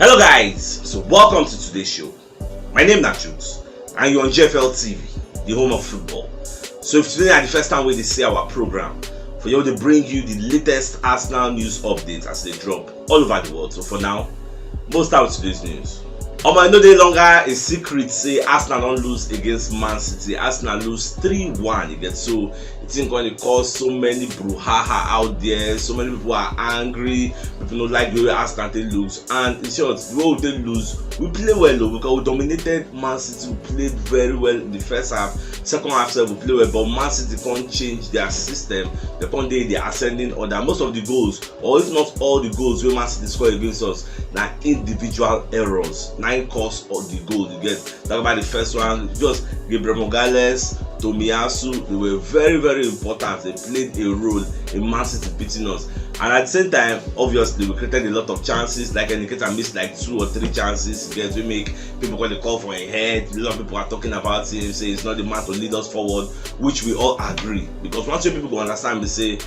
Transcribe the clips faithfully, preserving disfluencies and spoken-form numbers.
Hello guys, so welcome to today's show. My name na Chooks and you're on G F L T V, the home of football. So if today na the first time wey dey see our program, for here we dey bring you the latest Arsenal news updates as they drop all over the world. So for now, most out today's news. Omo, e no dey longer a secret say Arsenal don lose against Man City. Arsenal lose three one, you get, so the thing gonna cause so many brouhaha out there. So many people are angry. People no like the way Arsenal take lose. And in short, the way we take lose, we play well o, because we dominated Man City. We played very well in the first half. Second half sef, we play well, but Man City can't change their system. They can't dey in the ascending order. Most of the goals, or if not all the goals wey Man City score against us, na individual errors na im cause all the goal. You get, talk about the first one, just Gabriel Magalhaes, Tomiyasu, they were very, very important. They played a role in Man City beating us. And at the same time, obviously, we created a lot of chances. Like Nketiah missed like two or three chances. You get, we make people gonna call for a head. A lot of people are talking about him, say he's not the man to lead us forward, which we all agree. Because once you people go understand, we say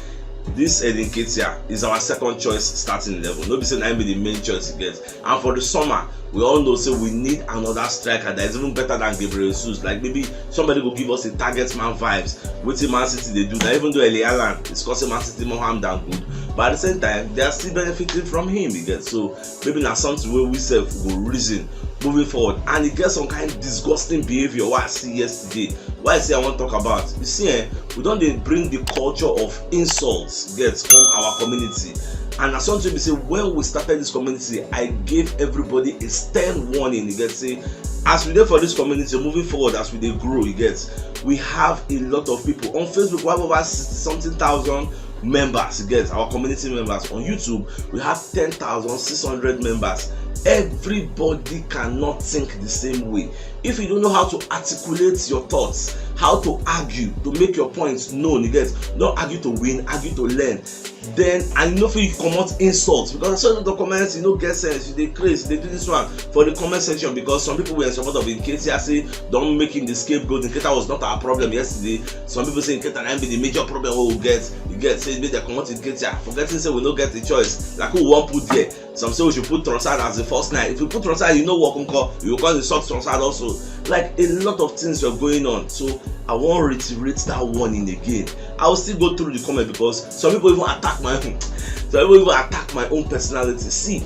this Nketiah is our second choice starting eleven. No be say na him be the main choice, you get. And for the summer, we all know say we need another striker that is even better than Gabriel Jesus. Like, maybe somebody go give us a target man vibes. Wetin Man City dey do now, even though Erling Haaland is causing Man City more harm than good, but at the same time, they are still benefiting from him, you get. So maybe na something wey we sef go reason moving forward. And e get some kind disgusting behaviour wey I see yesterday, wey I say I wan talk about. You see, eh, we don dey bring the culture of insults get come our community. And na something be say, when we started this community, I gave everybody a stern warning, you get, say as we dey for this community moving forward, as we dey grow, you get, we have a lot of people on Facebook. We have over sixty something thousand members, you get, our community members. On YouTube, we have ten thousand six hundred members. Everybody cannot think the same way. If you don't know how to articulate your thoughts, how to argue to make your points known, you get, don't argue to win, argue to learn. Then I no fit comot insult, because I saw the comments, you no get sense, you dey craze, you dey do this one for the comment section, because some people were in support of Nketiah, say don't make him the scapegoat. Nketiah was not our problem yesterday. Some people say Nketiah na him be the major problem wey we get. You get, say make dem comot Nketiah, forgetting say we no get the choice. Like, who we wan put there? Some say we should put Trossard as the first nine. If we put Trossard, you know what, nko, you go come insult Trossard also. Like, a lot of things were going on. So I wan reiterate that warning again. I will still go through the comment, because some people even attack my own. Some people even attack my own personality. See,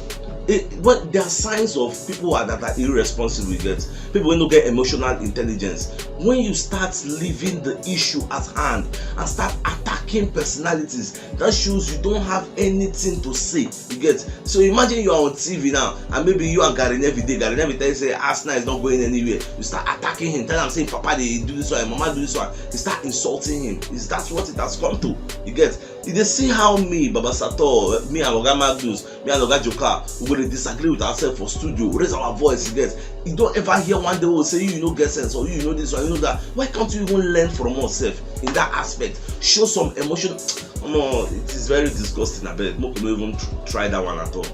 it, but there are signs of people are, that are irresponsible. You get, people wey no get emotional intelligence. When you start leaving the issue at hand and start attacking personalities, that shows you don't have anything to say. You get? So imagine you are on T V now, and maybe you and Gary Neville dey. Gary Neville tell you say Arsenal is not going anywhere. You start attacking him, tell him say Papa dey do this one, Mama do this one. You start insulting him. Is that what it has come to? You get? You dey see how me, Baba Sato, me and Oga Magnus, me and Oga Joka, we go dey disagree with ourselves for studio, raise our voice, you get? You don't ever hear one day we say you, you no get sense, or you, you know this one, you know that. Why can't you even learn from us sef in that aspect? Show some emotion. Omo, it is very disgusting, abeg. Make we no even tr-, try that one at all.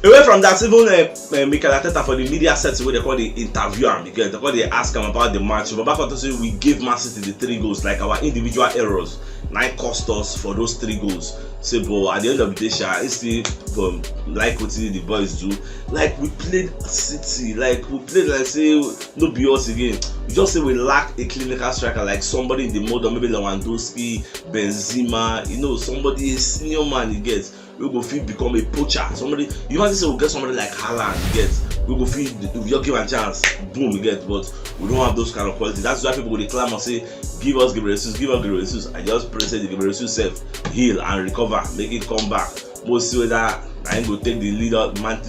Away from that, even uh, uh, Mikel Arteta for the media setting, wey they call the interview am, because they call they ask him about the match. But back to say we gave Man City the three goals, like, our individual errors na cost us for those three goals. Say, but at the end of the day, sha, he still, um, like what the boys do. Like, we played City, like, we played like say no be us again. We just say we lack a clinical striker, like somebody in the mold, or maybe Lewandowski, Benzema, you know, somebody, a senior man, you get, wey go fit become a poacher. Somebody, you imagine say we get somebody like Haaland, you get, wey go fit, you just give am chance, boom, you get. But we don't have those kind of quality. That's why people go dey clamor say, give us Gabriel Jesus, give us Gabriel Jesus. I just pray say the Gabriel Jesus sef heal and recover, make it come back. Mo see whether na him go take the leader, man, uh,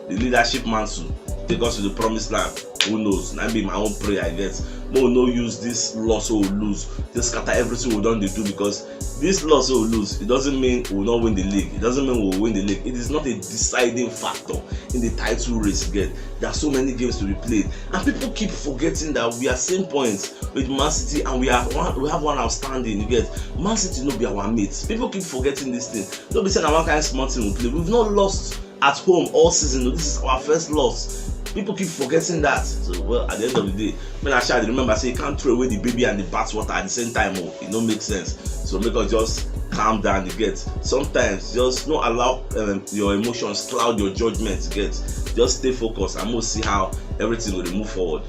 the leadership mantle, take us to the promised land. Who knows? Na be my own prayer, I guess. Make we no use this loss wey we lose take scatter everything we don dey do, because this loss wey we lose, it doesn't mean we will not win the league. It doesn't mean we will win the league. It is not a deciding factor in the title race, you get. There are so many games to be played, and people keep forgetting that we are same points with Man City, and we are one, we have one outstanding, you get. Man City no be our mates. People keep forgetting this thing. No be say na one kind small thing we play. We've not lost at home all season o. This is our first loss. People keep forgetting that. So, well, at the end of the day, when I shall remember, say you can't throw away the baby and the bath water at the same time. Oh, it don't make sense. So make us just calm down. You get, sometimes just no allow um, your emotions cloud your judgment. You get, just stay focused and we'll see how everything will move forward.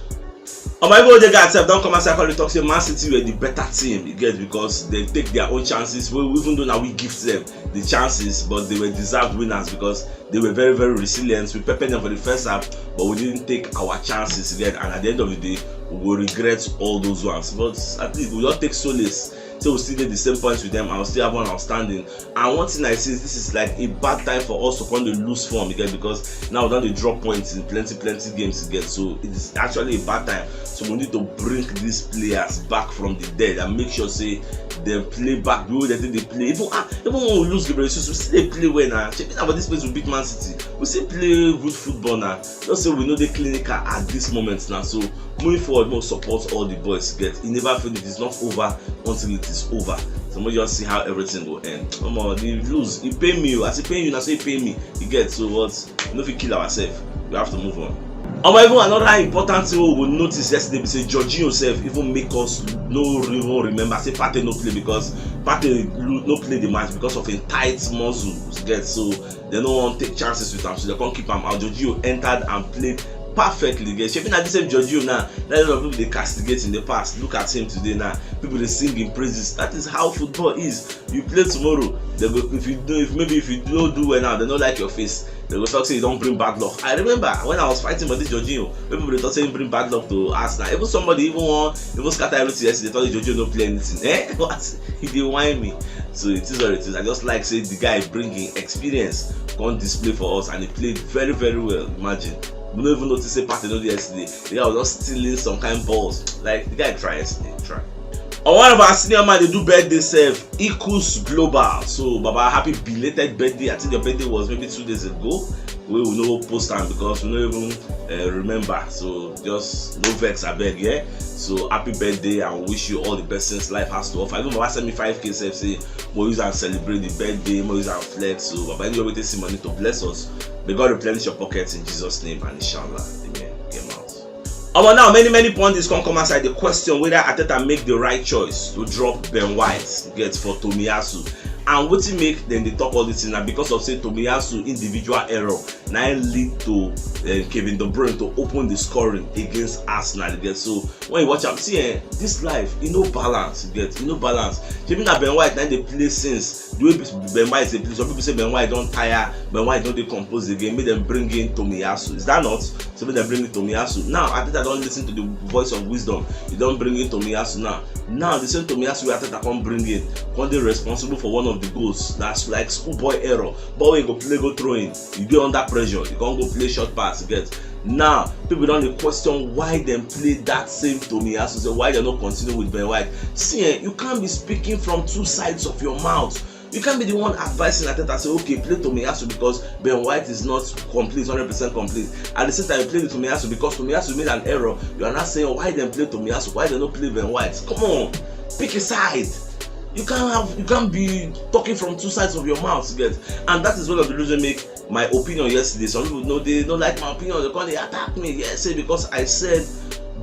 Oh my God, the guy sef don come outside come dey talk say Man City were the better team, you get, because they take their own chances. Well, even though now we gift them the chances, but they were deserved winners because they were very, very resilient. We peppered them for the first half, but we didn't take our chances again. And at the end of the day, we will regret all those ones. But at least we don't take solace. So we still get the same points with them and we still have one outstanding. And one thing I see is this is like a bad time for us to come dey lose form again, because now we don dey drop points in plenty, plenty games again. So it is actually a bad time. So we need to bring these players back from the dead and make sure say they play back the way they think they play. Even ah, even when we lose Gabriel Jesus, we still dey play well now. Check out this place we beat Man City. We still play good football now. Just say we know the clinical at this moment now. So moving forward, more support all the boys get. It never finish. It's not over until it is over. So we just see how everything will end. Come on, they lose. It pay me. Oh. As it pay you, now say it pay me. You get, so what? We no fit kill ourselves. We have to move on. Omo, even another important thing we go notice yesterday be say Jorginho sef even make us no even remember say Partey no play because Partey lo- no play the match because of him tight muscles. Get, so they no wan take chances with am, so they come keep am out. Jorginho entered and played perfectly. Get, shebi na the same Jorginho now that a lot of people dey castigate in the past. Look at him today now. People dey sing him praises. That is how football is. You play tomorrow, they go, if you do, if maybe if you don't do well now, they don't like your face. They go talk say you don't bring bad luck. I remember when I was fighting for this Jorginho, when people dey talk say he bring bad luck to Arsenal. Even somebody even one even scatter everything yesterday. Thought Jorginho no play anything. Eh? What? He dey whine me. So it is what it is. I just like say the guy bringing experience, come display for us, and he played very, very well. Imagine, we no even notice say Partey no dey yesterday. The guy was just stealing some kind balls. Like, the guy try yesterday, try. Or one of our senior man dey do birthday sef, Ikus Global. So Baba, happy belated birthday. I think your birthday was maybe two days ago. We will no post am because we no even uh, remember. So just no vex, I beg, yeah. So happy birthday and wish you all the best things life has to offer. Even Baba send me five K sef say we use and celebrate the birthday, we use and flex. So Baba, anyway, we take see money to bless us. May God replenish your pockets in Jesus' name and inshallah. Amen. Game out. Omo, now many, many pundits come come outside the question whether Arteta make the right choice to drop Ben White get for Tomiyasu, and wetin make dem dey talk all this thing na because of say Tomiyasu individual error na im lead to uh, Kevin De Bruyne to open the scoring against Arsenal again. So when you watch am, see eh, this life e no balance, you get, e no balance. Shebi na Ben White na im dey play since. The way Ben White dey play, some people say Ben White don tire, Ben White don dey composed again, make dem bring in Tomiyasu. Is that not? So make dem bring in Tomiyasu. Now Arteta don listen to the voice of wisdom. He don bring in Tomiyasu now. Now the same Tomiyasu wey Arteta come bring in, come dey responsible for one of the goals. That's like schoolboy error. Ball wey go play go throw in. You dey under pressure. You come go play short pass. You get. Now people don dey question why dem play that same Tomiyasu. Say why dem no continue with Ben White. See, eh, you can't be speaking from two sides of your mouth. You can't be the one advising Arteta say, okay, play Tomiyasu because Ben White is not complete, hundred percent complete. At the same time, you play the Tomiyasu because Tomiyasu made an error. You are not saying why dem play Tomiyasu, why dem no play Ben White. Come on, pick a side. You can't have, you can't be talking from two sides of your mouth, you get. And that is one of the reasons make my opinion yesterday. Some people no, they don't like my opinion. They come dey attack me. Yes, say because I said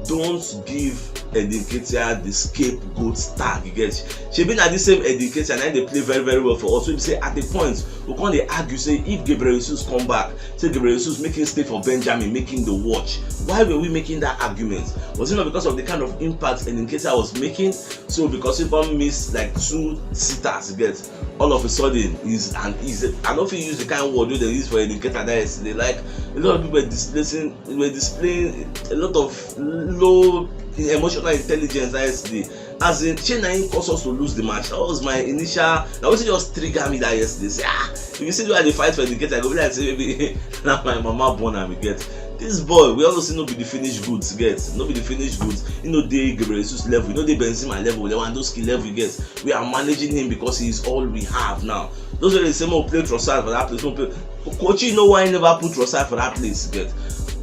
don't give Eddie Nketiah the scapegoat tag. You get? Shebi na the same Eddie Nketiah na dey play very, very well for us. So we say at the point we come dey argue say if Gabriel Jesus come back, say Gabriel Jesus make him stay for Benjamin, make him the watch. Why were we making that argument? Was it not because of the kind of impact Eddie Nketiah was making? So because he come miss like two sitters, you get, all of a sudden is and is I don't feel use the kind of word wey dem use for Eddie Nketiah that yesterday. Like a lot of people were displacing, were displaying a lot of low emotional intelligence that yesterday. As in, shey na him cause us to lose the match. That was my initial. Na wetin just trigger me that yesterday. Say ah, if you see the way I dey fight for Eddie Nketiah, I go be like say maybe na my mama born am, you get. This boy, we also see no be the finished goods, get. No be the finished goods. You know, dey Gabriel Jesus level, you know, dey Benzema level, Lewandowski level, you get. We are managing him because he is all we have now. Those wey dey say make we play Trossard for that place, make we play. Coach, you know why he never put Trossard for that place, you get.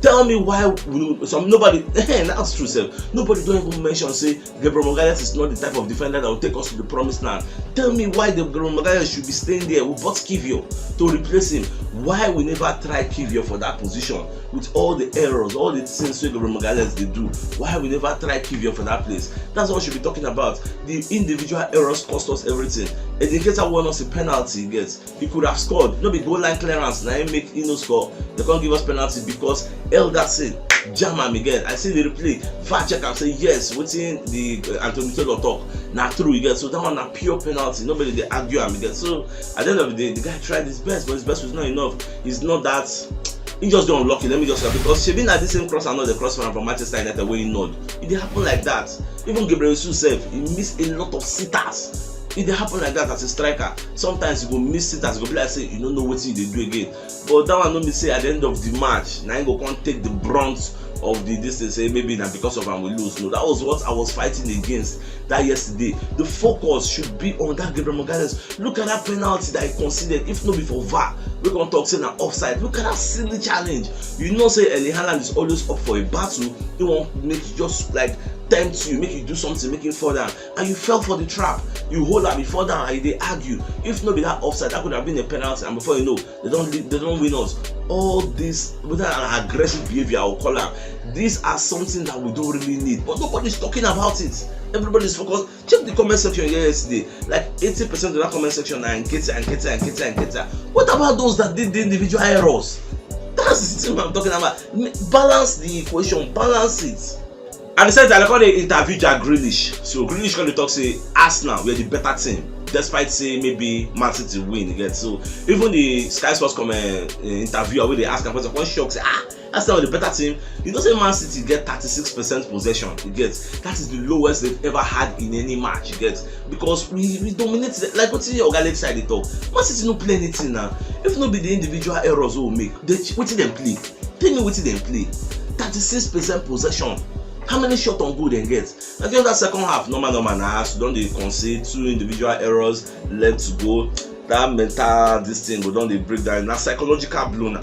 Tell me why we, some nobody, that's true sef. Nobody don even mention say Gabriel Magalhaes is not the type of defender that will take us to the promised land. Tell me why the Gabriel Magalhaes should be staying there. We bought Kivior to replace him. Why we never try Kivior for that position with all the errors, all the things wey Gabriel Magalhaes dey do? Why we never try Kivior for that place? That's what we should be talking about. The individual errors cost us everything. Eddie Nketiah won us a penalty, you get. He could have scored. No be goal line clearance na him make he no score. They can't give us penalty because Elderson jam am again. I see the replay. VAR check am say yes, wetin the uh, Anthony Taylor talk na true, you get. So that one na pure penalty. Nobody dey argue am, you get. So at the end of the day, the guy tried his best, but his best was not enough. It's not that he just dey unlucky. Let me just say, because shebi na this same cross and not the cross from Manchester United wey he nod. E dey happen like that. Even Gabriel Jesus sef, he miss a lot of sitters. E dey happen like that as a striker. Sometimes you go miss sitters, you go be like say you no know wetin you dey do again. But that one no mean say at the end of the match na him go come take the brunt of the this thing, say maybe na because of am we lose. No, that was what I was fighting against that yesterday. The focus should be on that Gabriel Magalhaes. Look at that penalty that he conceded. If no be for VAR, we gonna talk say na offside. Look at that silly challenge. You know say Erling Haaland is always up for a battle. He won't make you just like tempt you, make you do something, make you fall down, and you fell for the trap. You hold am, you fall down, and you dey argue. If no be that offside, that could have been a penalty, and before you know, they don't lead, they don't win us. All this with an aggressive behavior, I will call am. These are something that we don't really need, but nobody's talking about it. Everybody's focused. Check the comment section yesterday. Like eighty percent of that comment section are Nketiah, Nketiah, Nketiah, Nketiah. What about those that did the individual errors? That's the thing I'm talking about. M- Balance the equation, balance it. And the sense I call the interview Jack Grealish. So Grealish come dey talk say Arsenal were the better team, despite say maybe Man City win again. So even the Sky Sports comment uh, interviewer wey dey ask am question, come shock say ah, Arsenal were the better team. You know say Man City get thirty-six percent possession. You get, that is the lowest they've ever had in any match. You get, because we we dominate them. Like wetin your Galatian side dey talk. Man City no play anything now. If no be the individual errors we make, they, wetin dem play? Tell me wetin dem play. Thirty-six percent possession. How many shots on goal dem get? At the end of that second half, normal, normal, na as you don dey concede two individual errors, left to go. That mental, this thing go don dey break down. Na psychological blow na.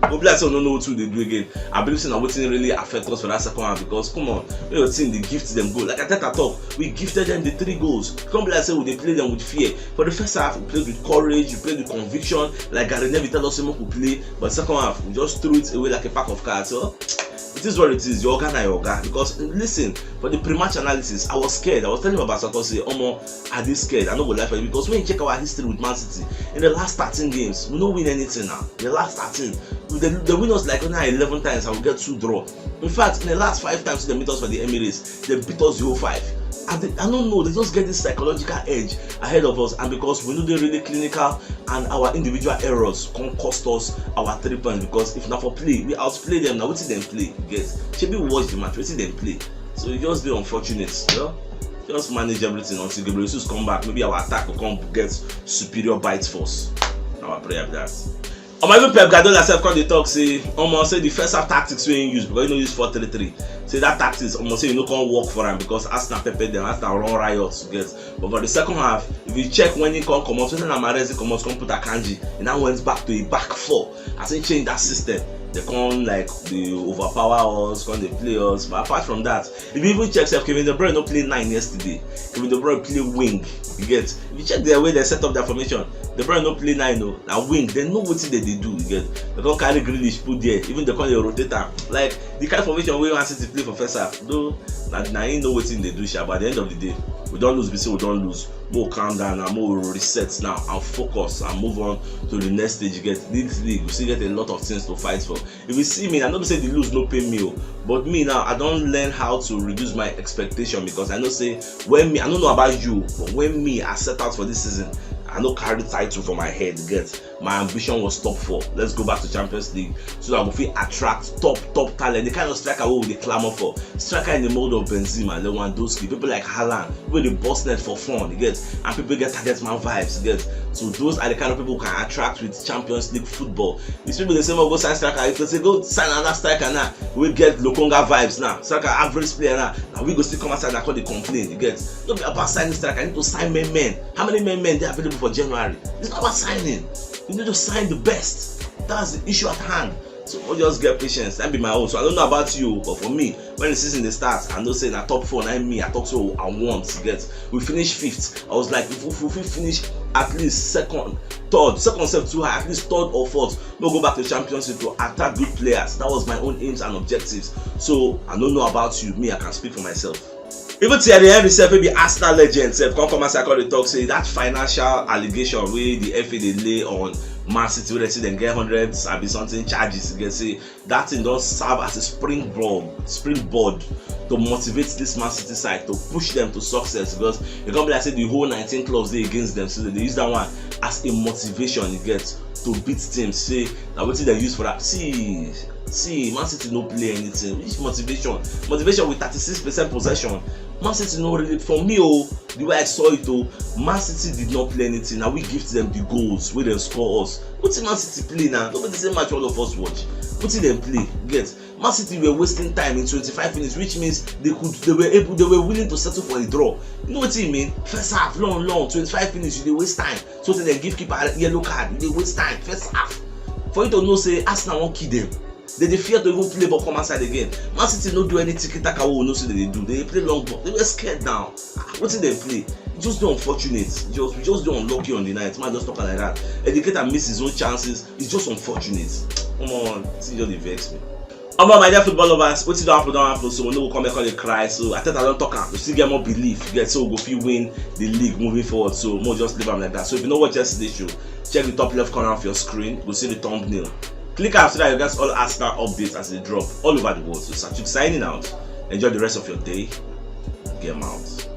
Go be like say we no know wetin we dey do again. I believe say na wetin really affect us for that second half because come on, when your team dey gift them goal. Like Arteta talk, we gifted them the three goals. Come be like say we dey play them with fear. For the first half, we played with courage, we played with conviction. Like Gary Neville tell us say make we play, but second half we just threw it away like a pack of cards. So it is what it is. Your oga na your oga. Because listen, for the pre-match analysis, I was scared. I was telling Baba Sako say, "Omo, I dey scared. I no go lie for you." Because when you check our history with Man City, in the last thirteen games, we no win anything now. The last thirteen, they, they win us like only eleven times and we get two draw. In fact, in the last five times they meet us for the Emirates, they beat us zero five. I, dey- I don't know. They just get this psychological edge ahead of us, and because we no dey really clinical, and our individual errors come cost us our three points. Because if na for play, we outplay them. Na wetin dem play, you get? Shebi we watch the match, wetin dem play? So e just dey unfortunate, you know? Just manage everything until Gabriel Jesus come back. Maybe our attack will come get superior bite force. Our prayer be that. Omo, even Pep Guardiola sef come dey talk say, omo, say the first half tactics wey he use, because he no use four three three, say that tactics, omo, say e no come work for am because Arsenal pepper them, Arsenal run riots, you get. But for the second half, if you check when he come comot, when Mahrez comot, come put Akanji, he now went back to a back four. As he change that system, they come like dey overpower us, come dey play us. But apart from that, if you even check sef, Kevin De Bruyne no play nine yesterday. Kevin De Bruyne play wing. You get? If you check the way they set up their formation, De Bruyne no play nine, no. Na wing. They know wetin they dey do. You get? They come carry Grealish put there. Even they come dey rotate am. Like the kind of formation wey Man City play for first half, though, na na him know wetin dey do sha. But at the end of the day, we don lose. We say we don lose. Mo calm down and mo reset now and focus and move on to the next stage. You get? This league, we still get a lot of things to fight for. If you see me, I no be say the lose no pain me o, but me now, I don learn how to reduce my expectation, because I know say when me, I no know about you, but when me, I set out for this season, I no carry title for my head, get? My ambition was top four. Let's go back to Champions League so that we fit attract top, top talent, the kind of striker wey we dey clamor for. Striker in the mold of Benzema, Lewandowski, people like Haaland, wey dey burst net for fun, you get? And people get target man vibes, you get? So those are the kind of people we can attract with Champions League football. These people dey say, "Oh, go sign striker." If they say, "Go sign another striker now," we get Lokonga vibes now. Striker average player now. And we go still come outside and come dey complain, you get? No be about signing striker. You need to sign men, men. How many men, men dey available for January? It's not about signing. You need to sign the best. That's the issue at hand. So, just get patience. That be my own. So, I don't know about you, but for me, when the season dey start, I know say na top four, na me, I talk so I want to get. We finish fifth. I was like, if we, if we finish at least second, third, second step too high, at least third or fourth, no go back to Champions League to attack good players. That was my own aims and objectives. So, I don't know about you. Me, I can speak for myself. Even Thierry Henry sef, wey be Arsenal legend sef, come come outside come dey talk say that financial allegation wey the F A dey lay on Man City, wey dem say dem get hundred abi something charges, e get say that thing don serve as a springboard, springboard to motivate this Man City side, to push them to success, because e come be like say the whole nineteen clubs dey against them, so dem dey use that one as a motivation, e get, to beat teams. Say na wetin dem use for that. See, see, Man City no play anything. Which motivation? Motivation with thirty-six percent possession. Man City no really, for me o, the way I saw it o, Man City did not play anything. Na we gift them the goals wey dem score us. Wetin Man City play now? No be the same match all of us watch. Wetin dem play? Get. Man City were wasting time in twenty-five minutes, which means they could, they were able, they were willing to settle for a draw. You know wetin e mean? First half, long, long, twenty-five minutes, you dey waste time. So tey dem give keeper yellow card, you dey waste time. First half. For you to know say Arsenal wan kill them. They dey fear to even play ball come outside again. Man City no do any tiki taka wey we know say they dey do. They dey play long ball. They were scared now. Ah, wetin dem play? E just dey unfortunate. Just, we just dey unlucky on the night. Man, just talk am like that. Educator miss his own chances. It's just unfortunate. Come on, this thing just dey vex me. Omo, my dear football lovers, wetin don happen don happen, so we no go come here come dey cry. So Arteta don talk am, we still get more belief, get, so we go fit win the league moving forward. So mo just leave am like that. So if you no watch yesterday show, check the top left corner of your screen, you go see the thumbnail. Click am so that you get all Arsenal updates as they drop all over the world. So Satuk signing out. Enjoy the rest of your day. Game out.